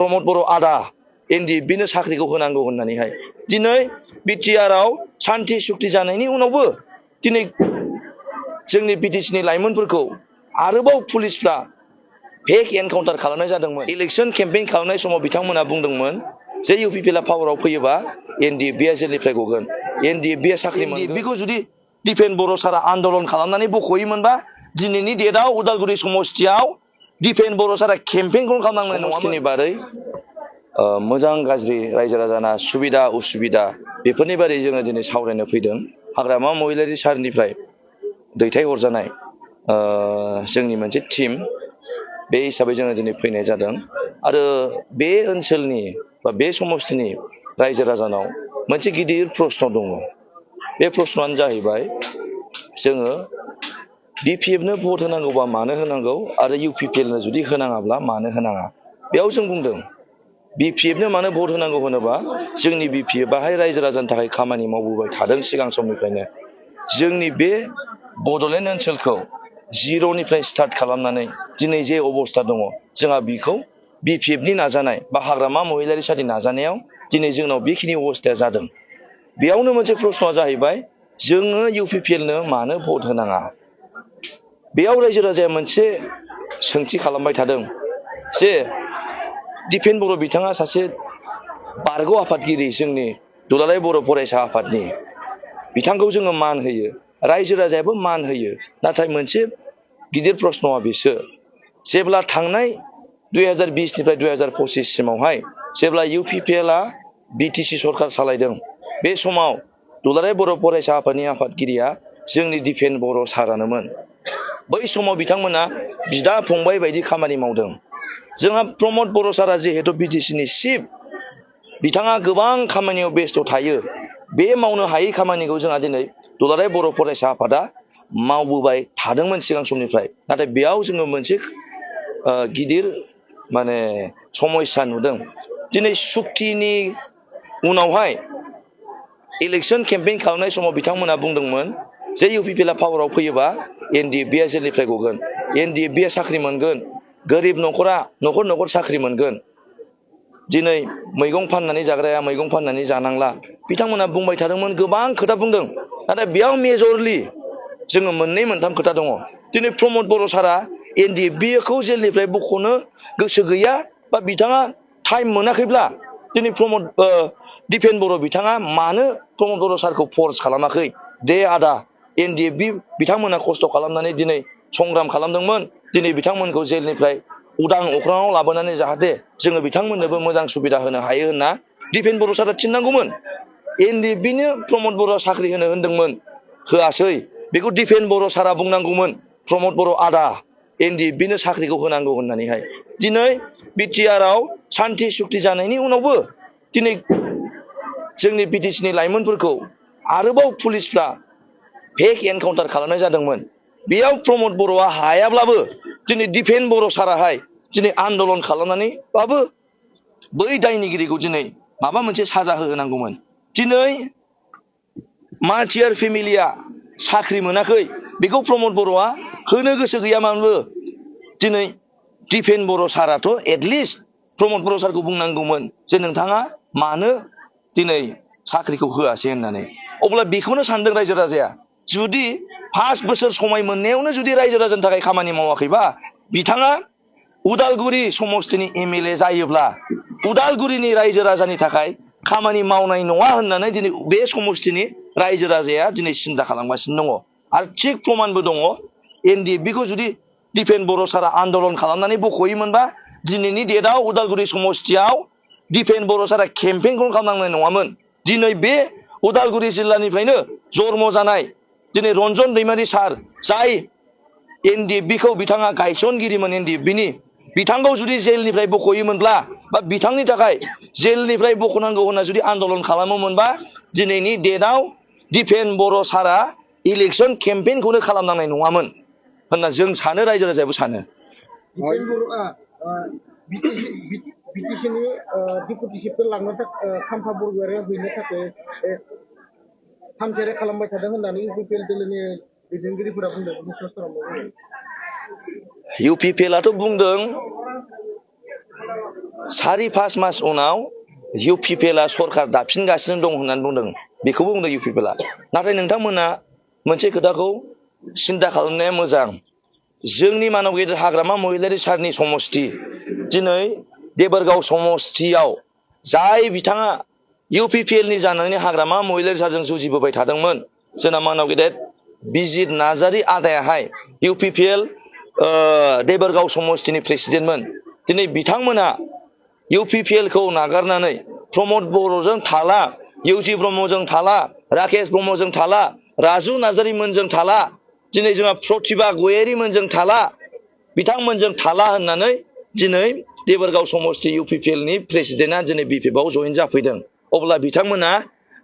प्रमद बर' आदा एनडिएफबिनो साख्रिखौ होनांगौ होननानैहाय दिनै बिटिआरआव सान्थि सुक्ति जानायनि उनावबो दिनै जोंनि बिटिसिनि लाइमोनफोरखौ आरोबाव पुलिसफ्रा फेक एनकाउन्टार खालामनाय जादोंमोन। इलेक्शन केम्पेइन खालामनाय समाव बिथांमोना बुंदोंमोन जे इउपिपिएलआ पावाराव फैयोबा एनडिएफबिआ जेलनिफ्राय गगोन, एनडिएफबिआ साख्रि मोनगोन। एनडिएफबिखौ जुदि दिपेन बर' सारा आन्दलन खालामनानै बख'योमोनबा दिनैनि डेटआव उदालगुरि समस्तियाव दिपेन बर' सारा केम्पेइनखौनो खालामनांनाय नङामोन। समस्तिनि बारै मोजां गाज्रि रायजो राजाना सुबिदा उसुबिदा बेफोरनि बारै जोङो दिनै सावरायनो फैदों। हाग्रामा महिलारि सारनिफ्राय दैथायहरजानाय जोंनि मोनसे टीम बे हिसाबै जोङो दिनै फैनाय जादों आरो बे ओनसोलनि बा बे समस्तिनि रायजो राजानाव मोनसे गिदिर प्रश्न दङ। बे प्रश्नआनो जाहैबाय जोङो बिपिएफनो भट होनांगौबा मानो होनांगौ आरो इउपिपिएलनो जुदि होनाङाब्ला मानो होनाङा। बेयाव जों बुंदों बिपिएफनो मानो भट होनांगौ होनोबा जोंनि बिपिएफआहाय रायजो राजानि थाखाय खामानि मावबोबाय थादों सिगां समनिफ्रायनो। जोंनि बे बड'लेण्ड ओनसोलखौ जिर'निफ्राय स्टार्ट खालामनानै दिनै जे अबस्था दङ जोंहा बेखौ बिपिएफनि नाजानाय बा हाग्रामा महिलारि सारनि नाजानायाव दिनै जोंनाव बेखिनि अबस्थाया जादों। बेयावनो मोनसे प्रश्नआ जाहैबाय जोङो इउपिपिएलनो मानो भट होनाङा। बेयाव रायजो राजाया मोनसे सोंथि खालामबाय थादों जे दिपेन बर' बिथाङा सासे बारग' आफादगिरि जोंनि दुलाराय बर' फरायसा आफादनि, बिथांखौ जोङो मान होयो, रायजो राजायाबो मान होयो। नाथाय मोनसे गिदिर प्रश्नआ बेसो जेब्ला थांनाय 2020निफ्राय 2025 सिमावहाय जेब्ला इउपिपिएलआ बिटिसि सरकार सालायदों बे समाव दुलाराय बर' फरायसा आफादनि आफादगिरिया जोंनि दिपेन बर' सारानोमोन। बै समाव बिथांमोना बिदा फंबाय बायदि खामानि मावदों। जोंहा प्रमद बर' सारा जिहेतु बिटिसिनि चिफ, बिथाङा गोबां खामानियाव बेस्थ' थायो। बे मावनो हायै खामानिखौ जोंहा दिनै दुलाराय बर' फरायसा आफादा मावबोबाय थादोंमोन सिगां समनिफ्राय। नाथाय बेयाव जोङो मोनसे गिदिर समस्या नुदों। दिनै सुक्तिनि उनावहाय इलेक्शन केम्पेइन खालामनाय समाव बिथांमोना बुंदोंमोन जे इउपिपिएलआ पावाराव फैयोबा एनडिएफबिआ जेलनिफ्राय गगोन, एनडिएफबिआ साख्रि मोनगोन, गोरिब न'खरा न'खर साख्रि मोनगोन। दिनै मैगं फाननानै जाग्राया मैगं फाननानै जानांला बिथांमोना बुंबाय थादोंमोन, गोबां खोथा बुंदों। नाथाय बेयाव मेजरलि जोङो मोननै मोनथाम खोथा दङ। दिनै प्रमद बर' सारा एनडिएफबिखौ जेलनिफ्राय बख'नो गोसो गैया बा बिथाङा टाइम मोनाखैब्ला दिनै दिपेन बर' बिथाङा मानो प्रमद बर' सारखौ फर्स खालामाखै। दे आदा एनडिएफबि बिथांमोना खस्थ' खालामनानै दिनै संग्राम खालामदोंमोन, दिनै बिथांमोनखौ जेलनिफ्राय उदां अख्राङाव लाबोनानै जाहाथे जोङो बिथांमोननोबो मोजां सुबिदा होनो हायो होनना दिपेन बर' सारा थिननांगौमोन। एनडिएफबिनो प्रमद बर' साख्रि होनो होनदोंमोन, होआसै। बेखौ दिपेन बर' सारा बुंनांगौमोन प्रमद बर' आदा एनडिएफबिनो साख्रिखौ होनांगौ होननानैहाय। दिनै बिटिआरआव सान्थि सुक्ति जानायनि उनावबो दिनै जोंनि बिटिसिनि लाइमोनफोरखौ आरोबाव पुलिसफ्रा फेक एनकाउन्टार खालामनाय जादोंमोन। बेयाव प्रमद बर'आ हायाब्लाबो दिनै दिपेन बर' साराहाय दिनै आन्दलन खालामनानैबाबो बै दायनिगिरिखौ दिनै माबा मोनसे साजा होनांगौमोन। दिनै मार्टियार फेमिलिया साख्रि मोनाखै बेखौ प्रमद बर'आ होनो गोसो गैयामोनबो दिनै दिपेन बर' साराथ' एटलिस्ट प्रमद बर' सारखौ बुंनांगौमोन जे नोंथाङा मानो दिनै साख्रिखौ होआसै होननानै। अब्ला बेखौनो सानदों रायजो राजाया, जुदि 5 बोसोर समाय मोननायावनो जुदि रायजो राजानि थाखाय खामानि मावाखैबा बिथाङा उदालगुरि समस्तिनि एमएलए जायोब्ला उदालगुरिनि रायजो राजानि थाखाय खामानि मावनाय नङा होननानै दिनै बे समस्तिनि रायजो राजाया दिनै सिन्था खालामगासिनो दङ। आरो थिग प्रमानबो दङ, एनडिएफबिखौ जुदि दिपेन बर' सारा आन्दलन खालामनानै बख'योमोनबा दिनैनि डेटआव उदालगुरि समस्तियाव दिपेन बर' सारा केम्पेइनखौनो खालामनांनाय नङामोन। दिनै बे उदालगुरि जिल्लानिफ्रायनो जन्म जानाय दिनै रन्जन दैमारि सार, जाय एनडिएफबिखौ बिथाङा गायसनगिरिमोन एनडिएफबिनि, बिथांखौ जुदि जेलनिफ्राय बख'योमोनब्ला बा बिथांनि थाखाय जेलनिफ्राय बख'नांगौ होनना जुदि आन्दलन खालामोमोनबा दिनैनि डेटआव दिपेन बर' सारा इलेक्शन केम्पेइनखौनो खालामनांनाय नङामोन होनना जों सानो, रायजो राजायाबो सानो। दिपेन बर'आ बिटिसिनि डिपुटि चिफखौ लांनो थाखाय खाम्फा बरगयारियाव हैनो थाखाय थामथियारि खालामबाय थादों होननानै इउपिपिएल दोलोनि दैदेनगिरिफोरा बुंदों। इउपिपिएलआथ' बुंदों 4-5 मास उनाव UPPLआ सरखार दाफिनगासिनो दं होननानै बुंदों। बेखौबो बुंदों UPPLआ। नाथाय नोंथांमोना मोनसे खोथाखौ सिन्था खालामनाया मोजां। जोंनि मानव गेदेर हाग्रामा महिलारी सारनि समस्ति दिनै देबोरगाव समस्तियाव जाय बिथाङा UPPLनि जानानै हाग्रामा महिलारी सारजों जुजिबोबाय थादोंमोन, जोंना मानव गेदेर बिजित नार्जारी आदायाहाय UPPL देबोरगाव समस्तिनि प्रेसिडेन्टमोन। दिनै बिथांमोना UPPLखौ नागारनानै प्रमद बर'जों थाला, इउजि ब्रह्मजों थाला, राकेश ब्रह्मजों थाला, राजु नार्जारी मोनजों थाला, दिनै जोंहा प्रतिभा गयारी मोनजों थाला, बिथांमोनजों थाला होननानै दिनै देबोरगाव समस्ति UPPLनि प्रेसिडेन्टआ दिनै BPFआव जइन जाफैदों। अब्ला बिथांमोना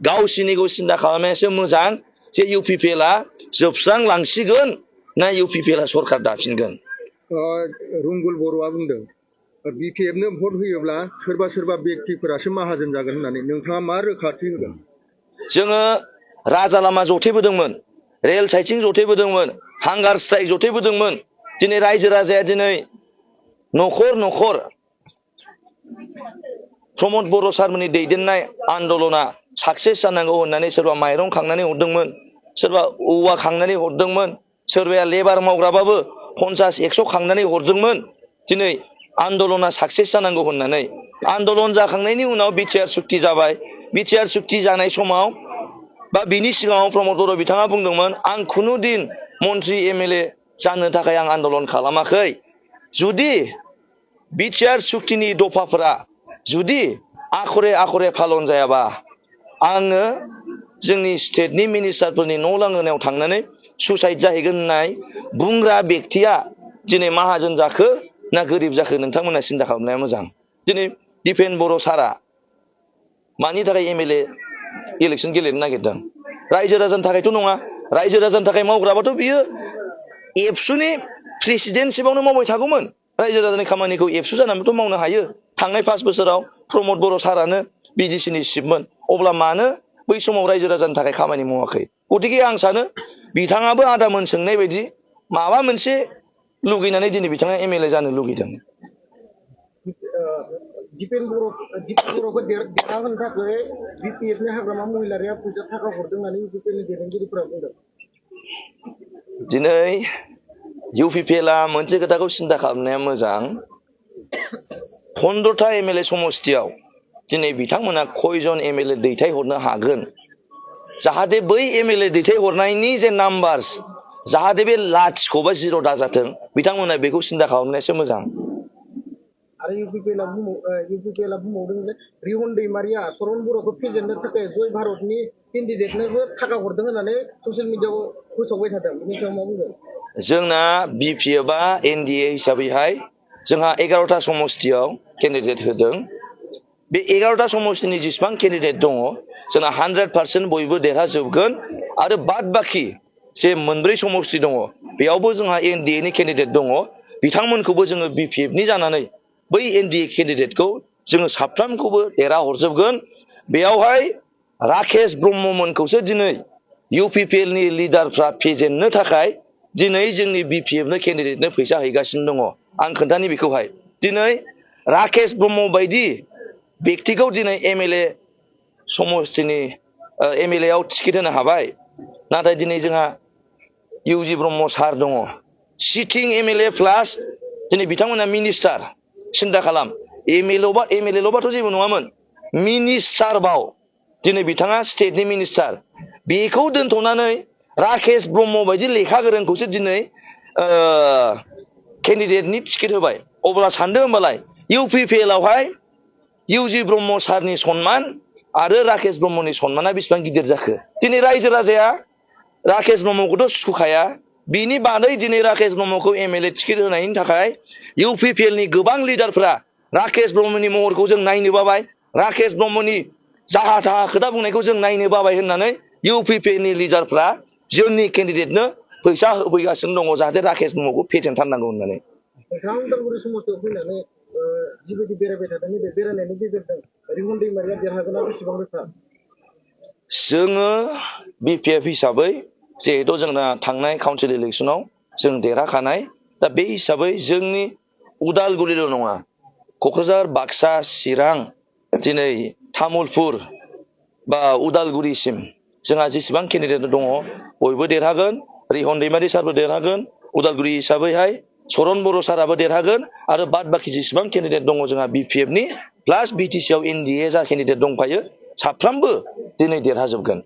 गावसिनिखौ सिन्था खालामनायासो मोजां जे UPPLआ जोबस्रांलांसिगोन ना UPPLआ सरखार दाफिनगोन। रुंगुल बर'आ बुंदों BPFनो भट होयोब्ला सोरबा सोरबा व्यक्तिफोरासो माहाजोन जागोन होननानै, नोंथाङा मा रोखाथि होगोन? जोङो राजा लामा जथायबोदोंमोन, रेल साइथिं जथायबोदोंमोन, हांगार स्ट्राइक जथायबोदोंमोन। दिनै रायजो राजाया दिनै न'खर न'खर प्रमद बर' सारमोननि दैदेननाय आन्दलना साक्सेस जानांगौ होननानै सोरबा माइरं खांनानै हरदोंमोन, सोरबा औवा खांनानै हरदोंमोन, सोरबाया लेबार मावग्राबाबो 50-100 खांनानै हरदोंमोन। दिनै आन्दलना साक्सेस जानांगौ होननानै आन्दलन जाखांनायनि उनाव बिटिआर सुक्ति जाबाय। बिटिआर सुक्ति जानाय समाव बा बिनि सिगाङाव प्रमद बर' बिथाङा बुंदोंमोन, आं खुनु दिन मन्त्रि MLA जानो थाखाय आं आन्दलन खालामाखै। जुदि बिटिआर सुक्तिनि दफाफोरा जुदि आखरे आखरे फालन जायाबा आङो जोंनि स्टेटनि मिनिस्टारफोरनि न' लांगोनायाव थांनानै सुसाइड जाहैगोन होननाय बुंग्रा बेक्तिया दिनै माहाजोन जाखो ना गोरिब जाखो नोंथांमोना सिन्था खालामनाया मोजां। दिनै दिपेन बर' सारा मानि थाखाय MLA इलेक्सन गेलेनो नागिरदों? रायजो राजानि थाखायथ' नङा। रायजो राजानि थाखाय मावग्राबाथ' बियो एबसुनि प्रेसिडेन्टशिपआवनो मावबाय थागौमोन। रायजो राजानि खामानिखौ एबसु जानानैथ' मावनो हायो। थांनाय 5 बोसोराव प्रमद बर' सारानो BDCनि चिफमोन। अब्ला मानो बै समाव रायजो राजानि थाखाय खामानि मावाखै? गतिके आं सानो बिथाङाबो आदामोन सोंनाय बायदि माबा मोनसे लुगैनानै दिनै बिथाङा MLA जानो लुगैदों। दिपेन बर'खौ देरहा होनो थाखाय BPFनि हाग्रामा महिलारिया फैसा थाखा हरदों होननानै UPPLनि दैदेनगिरिफोरा बुंदों। दिनै UPPLआ मोनसे खोथाखौ सिन्था खालामनाया मोजां। 15टा MLA समस्तियाव दिनै बिथांमोना खयजन MLA दैथायहरनो हागोन? जाहाथे बै MLA दैथायहरनायनि जे नाम्बार्स जाहाथे बे लाथिख' बा 0 दाजाथों, बिथांमोना बेखौ सिन्था खालामनायासो मोजां। आरो UPPLआ बुंबावदों जे रिहन दैमारिया सरन बर'खौ फेजेननो थाखाय जय भारतनि केन्डिडेटनोबो थाखा हरदों होननानै ससियेल मिडियाआव फोसावबाय थादों। बेनि सायाव मा बुंगोन? जोंना BPFआ NDA हिसाबैहाय जोंहा 11टा समस्तियाव केन्डिडेट होदों। बे 11टा समस्तिनि जेसेबां केन्डिडेट दङ जोंना 100% बयबो देरहाजोबगोन। आरो बाद बाखि जे 3 समस्ति दङ बेयावबो जोंहा NDAनि केन्डिडेट दङ। बिथांमोनखौबो जोङो BPFनि जानानै बै NDA केन्डिडेटखौ जोङो साफ्रोमखौबो देरहाहरजोबगोन। बेयावहाय राकेश ब्रह्ममोनखौसो दिनै UPPLनि लिडारफ्रा फेजेननो थाखाय दिनै जोंनि BPFनो केन्डिडेटनो फैसा हैगासिनो दङ। आं खोन्थानि बेखौहाय दिनै राकेश ब्रह्म बायदि बेक्तिखौ दिनै MLA समस्तिनि MLAआव टिकेट होनो हाबाय। नाथाय दिनै जोंहा इउजि ब्रह्म सार दङ, सिटिं MLA प्लास दिनै बिथांमोना मिनिस्टार। सिन्था खालाम, MLAल'बाथ' जेबो नङामोन, मिनिस्टार बाव दिनै बिथाङा स्टेटनि मिनिस्टार। बेखौ दोनथ'नानै राकेश ब्रह्म बायदि लेखा गोरोंखौसो दिनै केन्डिडेटनि टिकेट होबाय। अब्ला सानदो होमबालाय UPPLआवहाय इउजि ब्रह्म सारनि सन्मान आरो राकेश ब्रह्मनि सन्माना बेसेबां गिदिर जाखो? दिनै रायजो राजाया राकेश ब्रह्मखौथ' सुखुखाया। बिनि बादै दिनै राकेश ब्रह्मखौ MLA टिकेट होनायनि थाखाय UPPLनि गोबां लिडारफ्रा राकेश ब्रह्मनि महरखौ जों नायनो बाबाय, राकेश ब्रह्मनि जाहा थाहा खोथा बुंनायखौ जों नायनो बाबाय होननानै UPPLनि लिडारफ्रा जोंनि केन्डिडेटनो फैसा होफैगासिनो दङ जाहाथे राकेश ब्रह्मखौ फेजेनथारनांगौ होननानै। नोंथाङा उदालगुरि समस्तियाव फैनानै जिबायदि बेरायबाय थादों, बे बेरायनायनि गेजेरजों रिहन दैमारिया देरहागोना बेसेबां रोखा? जोङो BPF हिसाबै जिहेथु जोंना थांनाय काउन्सिल इलेक्सनाव जों देरहाखानाय, दा बे हिसाबै जोंनि उदालगुरिल' नङा क'क्राझार बाक्सा चिरां दिनै तामुलपुर बा उदालगुरिसिम जोंहा जेसेबां केन्डिडेट दङ बयबो देरहागोन रिहन दैमारि सारबो देरहागोन उदालगुरि हिसाबैहाय सरन बर' साराबो देरहागोन आरो बाद बाखि जेसेबां केन्डिडेट दङ जोंहा BPF नि प्लास BTC आव NDA जा केन्डिडेट दंफायो साफ्रोमबो दिनै देरहाजोबगोन